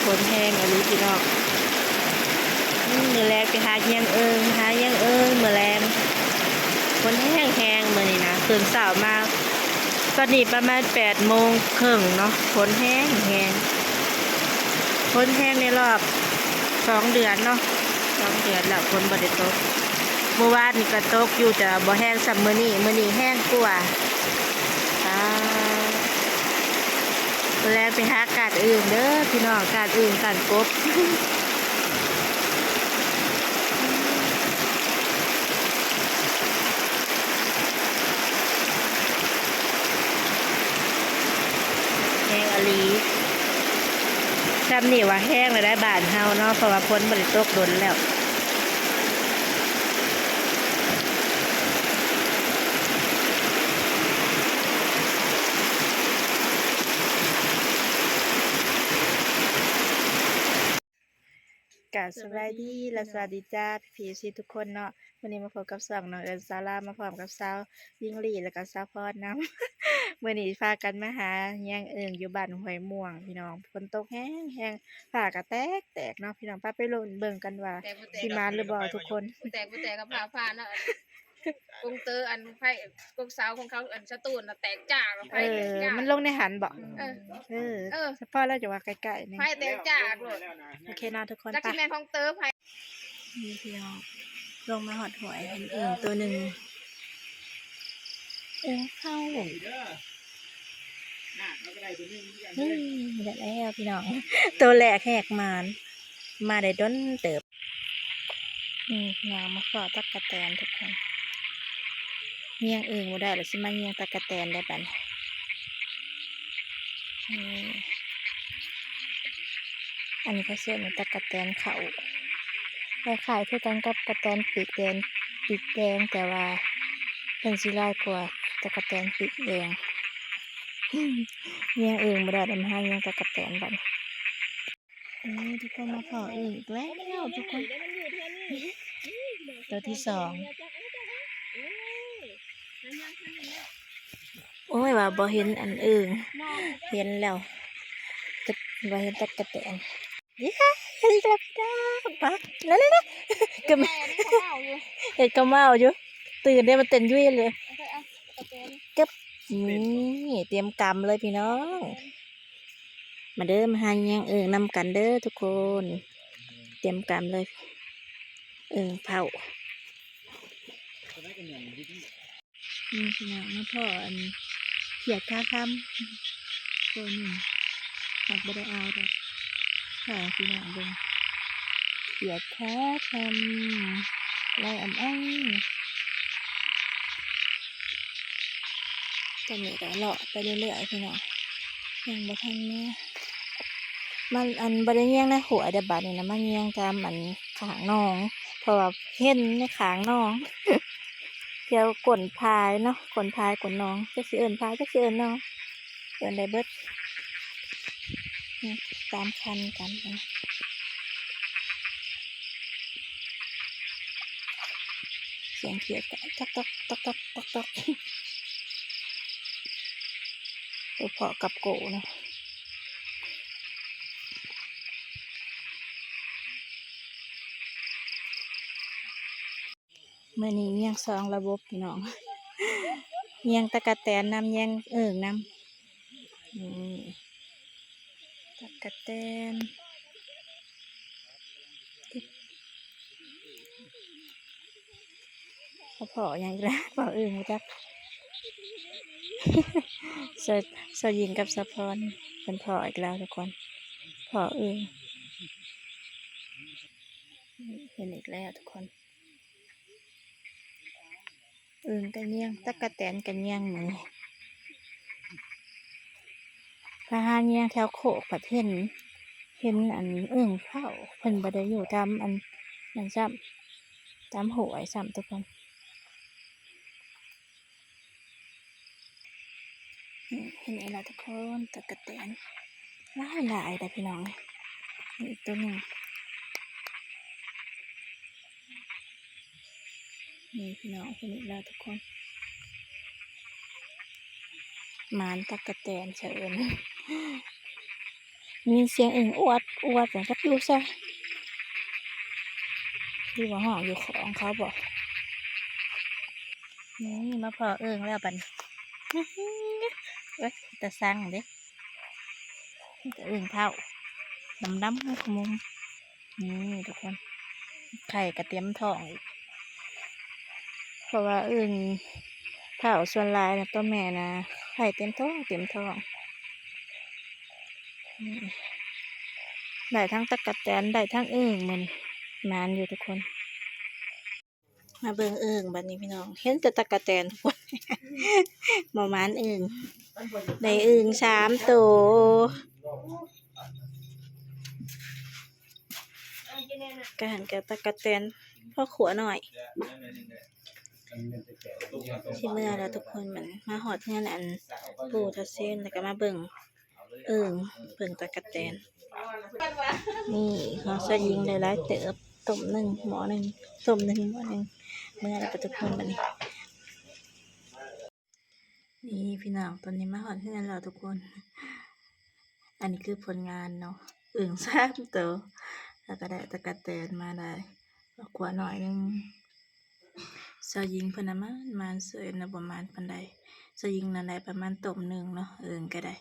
ຝົນແຮງອີ່ຫຼີພີ່ນ້ອງ. ອືມ ມື້ແລງໄປຫາແຍງເອີ່ງ ຫາແຍງເອີ່ງມື້ແລງ. ຝົນແຮງໆມື້ນີ້ນະ ຕື່ນເຊົ້າມາ ຕອນນີ້ປະມານແປດໂມງເຄິ່ງເນາະ. ຝົນແຮງໆ ຝົນແຮງໃນລອບສອງເດືອນເນາະ ສອງເດືອນແລ້ວຝົນບໍ່ໄດ້ຕົກ. ມື້ວານນີ້ກໍຕົກຢູ່ ແຕ່ວ່າບໍ່ແຮງສ່ຳມື້ນີ້ ມື້ນີ້ແຮງກວ່າ. ອາ ແລງໄປຫາກາດອຶ່ງເດີພີ່ນ້ອງ ກາດອຶ່ງກາດກົບ. ແຮງອີ່ຫຼີ ຊ່ຳນີ້ວ່າແຮງແລ້ວໄດ໋ບ້ານເຮົາເນາະ ເພາະວ່າຝົນບໍ່ໄດ້ຕົກດົນແລ້ວ. ກາບສະບາຍດີ ແລະ ສະຫວັດດີຈ້າ ພີ່ໆ ເອັຟຊີ ທຸກຄົນເນາະ. ມື້ນີ້ມາພົບກັບຊ່ອງນ້ອງເອິນສາລາ ມາພ້ອມກັບສາວຍິງລີ ແລະກະສາວພອນນຳ. ມື້ນີ້ພາກັນມາຫາແຍງເອີ່ງຢູ່ບ້ານຫ້ວຍມ່ວງພີ່ນ້ອງ. ຝົນຕົກແຮງໆ ຟ້າກະແຕກໆເນາະພີ່ນ້ອງ. ໄປ ໄປລຸ້ນເບິ່ງກັນວ່າ ແຕກບໍ່ແຕກ ຊິມານຫຼືບໍ່ທຸກຄົນ. ແຕກບໍ່ແຕກກໍຟ້າຜ່າເນາະ. ກົງເຕີ ອັນໄຟ ກົງເສົາຂອງເຂົາ ອັນສະຕູນນະແຕກຈ້າ ໄຟແຕກຈ້າ. ເອີ ມັນລົງໃນຫັ້ນບໍ? ເອີ ເອີ ເອີ ສະເພາະລາວຈະວ່າໃກ້ໆນີ້ ໄຟແຕກຈ້າໂລດ. ໂອເຄເນາະທຸກຄົນ ຈັກຊິແມ່ນຂອງເຕີໄຜ. ນີ້ພີ່ນ້ອງ ລົງມາຮອດຫ້ວຍ ເຫັນເອີ່ງໂຕໜຶ່ງ ເອີ່ງເຂົາ ນີ້ ໄດ້ແລ້ວພີ່ນ້ອງ ໂຕແລກແຮກໝານ ມາໄດ້ດົນເຕີບ. ນີ້ພີ່ນ້ອງ ມາເຄາະຕັກກະແຕນທຸກຄົນ. ແຍງເອີ່ງບໍ່ໄດ້ລະ ຊິມາແຍງຕັກກະແຕນໄດ້ບາດນີ້. ນີ້ ອັນນີ້ເຂົາເອີ້ນວ່າຕັກກະແຕນເຂົາ ຄ້າຍໆຄືກັນກັບກະແຕນປີກແດງ ປີກແດງ ແຕ່ວ່າເພິ່ນຊິຫຼາຍກວ່າຕັກກະແຕນປີກແດງ. ແຍງເອີ່ງບໍ່ໄດ້ລະ ມາຫາແຍງຕັກກະແຕນບາດນີ້. ນີ້ທຸກຄົນ ມາພໍ້ເອີ່ງອີກແລ້ວທຸກຄົນ ໂຕທີສອງ. ໂອ້ຍ ວ່າບໍ່ເຫັນອັນເອີ່ງ ເຫັນແລ້ວ ແຕ່ວ່າເຫັນຕັກກະແຕນ. ເຫັນອີກແລ້ວພີ່ນ້ອງ ມາ ນັ້ນໆໆ ກະ ເຫັນຂະເໝົ້າຢູ່ ເຫັນຂະເໝົ້າຢູ່ ຕື່ນເດ້ ມັນເຕັ້ນຢູ່ເລີຍ. ກຶບ ນີ້ ຕຽມກຳເລີຍພີ່ນ້ອງ. ມາເດີ ມາຫາແຍງເອີ່ງນຳກັນເດີທຸກຄົນ ຕຽມກຳເລີຍ ເອີ່ງເຜົາ. ນີ້ພີ່ນ້ອງ ມາພໍ້ອັນຂຽດຂາຄຳໂຕໜຶ່ງ ຫາກບໍ່ໄດ້ເອົາດອກ ພາພີ່ນ້ອງເບິ່ງ ຂຽດຂາຄຳ ລາຍອຳໄອ. ຕອນນີ້ກໍເລາະໄປເລື້ອຍໆ ພີ່ນ້ອງ ຍັງບໍ່ທັນເມືອ ມັນ ອັນ ບໍ່ໄດ້ແຍງໃນຫ້ວຍເດ້ ບາດນີ້ນະ ມາແຍງຕາມ ອັນ ຂ້າງໜອງ ເພາະວ່າເຫັນໃນຂ້າງໜອງ ແຖວກົ້ນຝາຍເນາະ ກົ້ນຝາຍ ກົ້ນໜອງ ຈັກຊິເອີ້ນຝາຍ ຈັກຊິເອີ້ນໜອງ ເອີ້ນໄດ້ເບິດ. ນີ້ ຕາມຄັນກັນ ສຽງຂຽດກໍຕອກໆ ຕອກໆ ຕອກໆ ໄປເພາະກັບໂກນະ. ມື້ນີ້ແຍງສອງລະບົບພີ່ນ້ອງ ແຍງຕັກກະແຕນນຳ ແຍງເອີ່ງນຳ. ນີ້ ຕັກກະແຕນ ພໍ້ຫຍັງອີກແລ້ວ ພໍ້ເອີ່ງບໍ່ຈັກ ສາວ ສາວຍິງກັບສາວພອນ ເພິ່ນພໍ້ອີກແລ້ວທຸກຄົນ ພໍ້ເອີ່ງ ເຫັນອີກແລ້ວທຸກຄົນ. ເອີ່ງກະແຍງ ຕັກກະແຕນກະແຍງ ມື້ນີ້ ພາຫາແຍງແຖວໂຄກ ພັດເຫັນ ເຫັນອັນເອີ່ງເຜົາ ເພິ່ນບໍ່ໄດ້ຢູ່ຕາມອັນນັ້ນຊ້ຳ ຕາມຫ້ວຍຊ້ຳທຸກຄົນ. ນີ້ ເຫັນອີກແລ້ວທຸກຄົນ ຕັກກະແຕນຫຼາຍໆ ເດີພີ່ນ້ອງ ນີ້ອີກໂຕໜຶ່ງ ນີ້ພີ່ນ້ອງ ເຫັນອີກແລ້ວທຸກຄົນ ໝານຕັກກະແຕນສະເອີ່ນ. ຍິນສຽງອຶ່ງອວດອວດ ຈັກຢູ່ໃສ ຫຼືວ່າຮ້ອງຢູ່ຂອງເຂົາບໍ? ນີ້ມາພໍ້ອຶ່ງແລ້ວບັດນີ້ ເອີຍ ຕາຊັງເດ້ ມີແຕ່ອຶ່ງເຜົ້າ ດຳໆ ຂະມຸມ. ນີ້ທຸກຄົນ ໄຂ່ກະເຕັມທ້ອງອີກ ເພາະວ່າອຶ່ງເຜົ້າສ່ວນຫຼາຍນະ ຕົວແມ່ນະ ໄຂ່ເຕັມທ້ອງເຕັມທ້ອງ. ນີ້ ໄດ້ທັງຕັກກະແຕນ ໄດ້ທັງອຶ່ງມື້ນີ້ ໝານຢູ່ທຸກຄົນ. ມາເບິ່ງອຶ່ງບັດນີ້ພີ່ນ້ອງ ເຫັນແຕ່ຕັກກະແຕນທຸກຄົນ ບໍ່ໝານອຶ່ງ ໄດ້ອຶ່ງສາມໂຕ ກະຫັ້ນກະຕັກກະແຕນພໍຂົ້ວໜ້ອຍ. ຊິເມືອແລ້ວທຸກຄົນ ມັນມາຮອດເຮືອນອັນປູ່ທາເຊນ ແລ້ວກະມາເບິ່ງ ອຶ່ງ ເບິ່ງຕາກະແຕນ. ນີ້ຂອງຊາວຍິງໄດ້ຫຼາຍເຕີບ ຕົ້ມໜຶ່ງໝໍ້ໜຶ່ງ ຕົ້ມໜຶ່ງໝໍ້ໜຶ່ງ ເມືອແລ້ວປະທຸກຄົນບັດນີ້. ນີ້ພີ່ນ້ອງ ຕອນນີ້ມາຮອດເຮືອນແລ້ວທຸກຄົນ ອັນນີ້ຄືຜົນງານເນາະ ອຶ່ງສາມໂຕ ແລ້ວກະໄດ້ຕາກະແຕນມາໄດ້ ຂົ້ວໜ້ອຍໜຶ່ງ. ຊາວຍິງເພິ່ນນະໝານ ໝານເສີຍນະ ບໍ່ໝານປານໃດ ຊາວຍິງນັ້ນໄດ້ປະມານຕົ້ມໜຶ່ງເນາະ ອຶ່ງກະໄດ້.